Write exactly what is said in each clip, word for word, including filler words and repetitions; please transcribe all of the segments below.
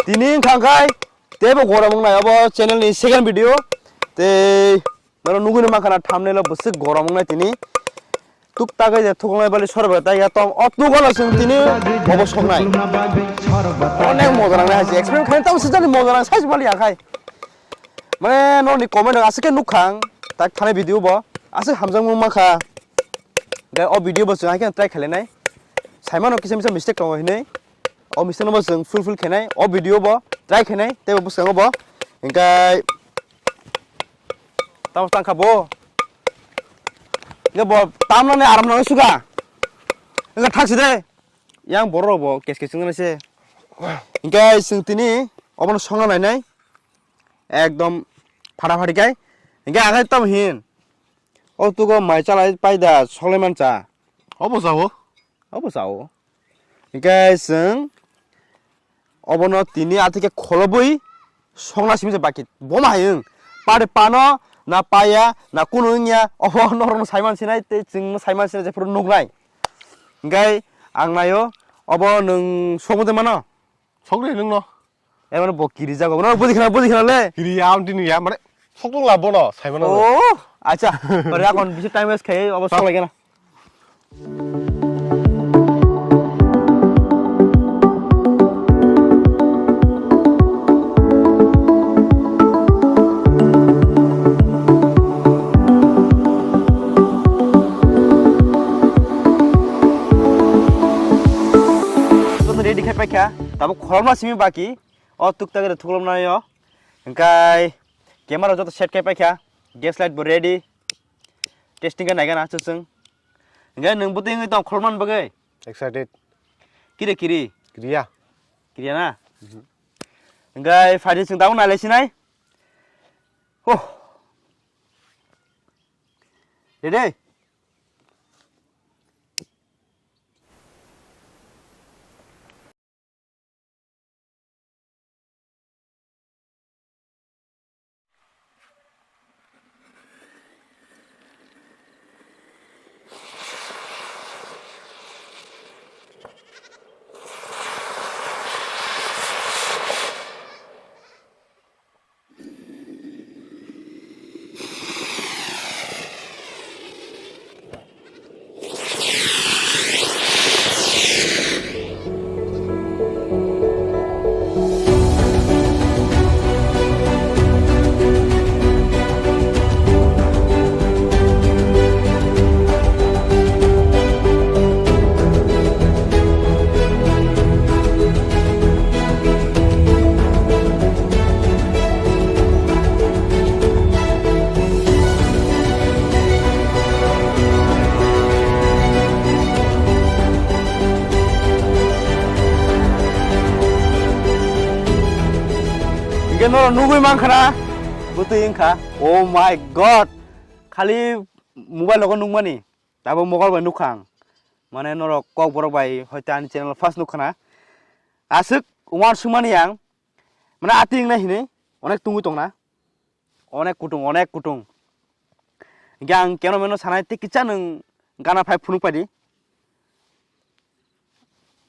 Tini wngkha khe teibo gorom wngnai obo channel ni second video. Tei norok nugwi mankha na thumbnail o bwswk gorom wngnai tini. Tuk tagwi je thuklai bali sorba tei ya tong o tuk o chwng tini obo soknai. Onek moja nangnai hai se experiment khaina tamo sijani moja nang sai bali ya khai. Mane norokni comment rok aswk khe nukha ang tak thani video bo aswk hamjakmung mankha. Hingke o video bo chwng hai khe try khainai. Saimano kisa misa mistake tongo hinwi. O mistake no bo chwng fulfill khainai. O video bo try khainai. Tei bo bwskango bo. Hingke tamo tangkha bo. Hingke bo tamno ni aram no suga. Hingke thak si de. Yang borok bo kes kes wngna se. Hingke chwng tini obono songna nainai. Ekdom phara phari kai. Hingke ang tamo hin. O tugo mai chalai pai da soklai mancha. Obo sao. Obo sao. Hingke chwng obono tini athike kholobwi songna simi se baki. Boma hayung. Pare pano na paya na kunu wngya. Obo norokno saiman sinai tei chwngno saiman sinai jephuru nuknai. Hingke ang naio obo nwng sokmode mano. Sokle nwngno. Emang bo kiri jago. Bono buji khana, buji khana le. Kiri ya, amtini ya, mane sokdong la bono, saimano. Oh, acha. Ore akon bisi time waste khai, obo soklai gana. Joto ready khai paikha, tabuk khorokma simi baki. O tuktak re thuklom naio. Hingkai camera joto set khai paikha. Gas light bo ready. Testing khe naigana chwng. Hingkai nwng bwtwi wngwi tong khorokma bagwi. Excited. Kire kiri. Kiriya. Kiriya na? Hingkai phaidi chwng tabuk nailai sinai. Huh. Ready? Hingke norok nugui mankha na, bwtwi wngkha. Oh my God! Khali mobile logo nukmani. Tabuk mokol bai nukha ang. Mane norok kokborok bai hoite ani channel first nukha na. Aswk uansukmani ang. Mane ati wngnai hinwi onek tungwi tongna. Onek kutung, onek kutung. Hingke ang cameraman no sanai tei kisa nwng gana phai phunuk paidi.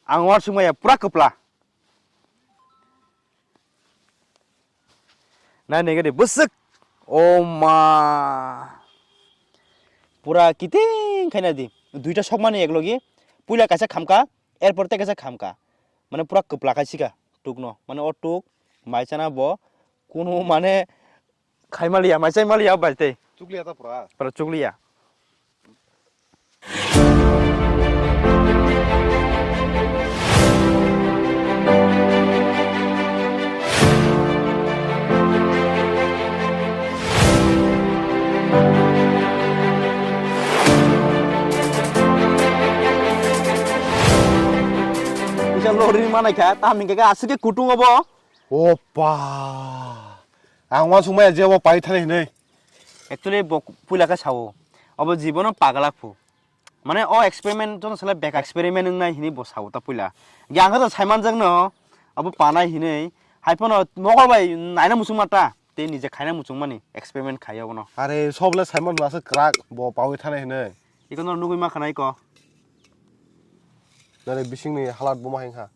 Ang uansukmaya pura kwpla. Nai nai gadi bwswk. O ma. Pura kiting khaina di. Duita sokmani eklogi. Puila kaisa khamka, erpor tei kaisa khamka. Mane pura kwpla khai sika tukno. Mane o tuk mai chana bo kunu mane khai maliya, mai chai maliya bai tei. Chukliya ta pura. Pura chukliya. Kisa lori manai kha, tam hingke aswk khe kutung obo. Opa. Ang uansukmaya je obo pai thani hinwi. Actually, bo puila khe sao. Obo jibono pagla phu. Mane o experiment joto sale bek experiment wngnai hinwi bo sao ta puila. Ge ang khe to saimanjakno abo panai hinwi. Hai phano mokol bai naina muchungma ta. Tei nije khaina muchungmani experiment khai obono. Are sob le saiman aswk kwrak bo paui thani hinwi. Ikono nugui ma khanai ko. Nare bisingni halat bo ma hingkha.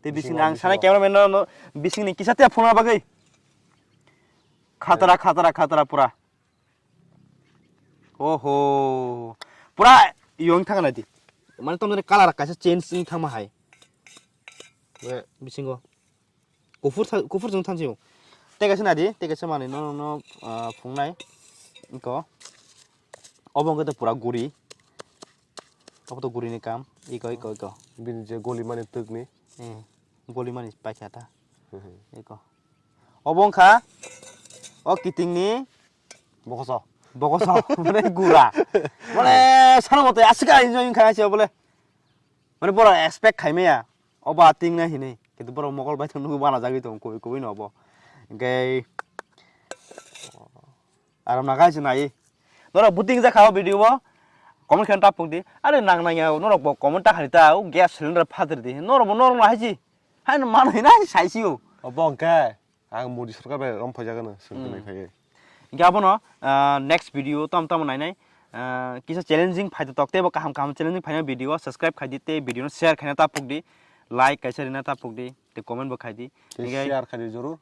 Te bising bising ang sana bisingo. Cameraman no, no, bising ni kisa te phone bagwi. Khatara, khatara, khatara pura. Oho. Pura yong thang na di. Mane tong color kaisa change wng thang ma hai. Be bisingo. Kufur tha-, kufur jong thansi. Te kaisa na di, te kaisa mani no, no, no, ah, phungnai. Iko. Obo wngkha to pura guri. Obo to guri ni kam. Iko, iko, iko. Bini je goli mani twk ni. Eh, goli mani paikha ta. Hmm. Iko. Obo wngkha o kiting ni bokoso. Bokoso, mane gura. Mane sana mote asika enjoy wngkha se bole. Mane boro expect khaimaya. Obo ating na hinwi. Kintu boro mokol bai thang nugwi bana jagwi tong koi koi no obo. Hingke aram nagai se nai. Norok buting jakha o video bo. Comment khe tapuk di. Are nang nang ya norok bo comment ta khali ta o gas cylinder phadir di. Norok bo norok na haji. Hai no mano hina sai si o. Obo hingke. Ang Modi sorkar bai rom phai jagano, sung Hmm. twnai phaiwi. Hingke abono, ah, next video tam tamo nainai. Ah, kisa challenging phai tok tei bo kaham kaham challenging phaina video subscribe khai di tei video no share khaina ta phuk di, like kaisa rina ta phuk di, tei comment bo khai di. Tei Hingke share khai di joror.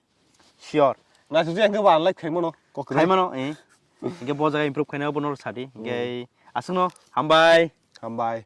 Sure. Na suji ang bo unlike khai mano, kok Khai rwui. Mano, eh. Hingke bo jaga improve khaina bo norok sadi. Hingke Hmm. aswkno hambai. Hambai.